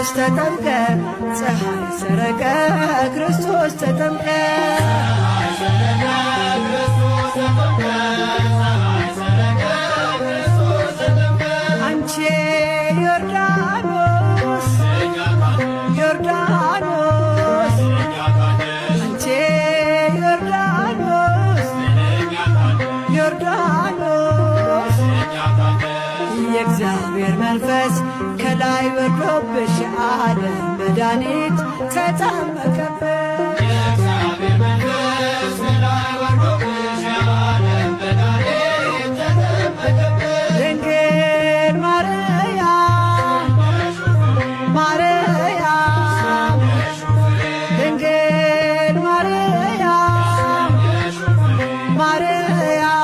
ተጠምቀ ፀሐይ ሰረቀ ክርስቶስ ተጠምቀ። አንቺ ዮርዳኖስ ዮርዳኖስ፣ አንቺ ዮርዳኖስ ዮርዳኖስ፣ የእግዚአብሔር መንፈስ ከላይ ወርዶብሽ ዓለም መድኃኒት ተጠመቀብሽ። የእግዚአብሔር መንፈስ ከላይ ወርዶብሽ የዓለም መድኃኒት ተጠመቀብሽ። ድንግል ማርያም ማርያም፣ ድንግል ማርያም ማርያም።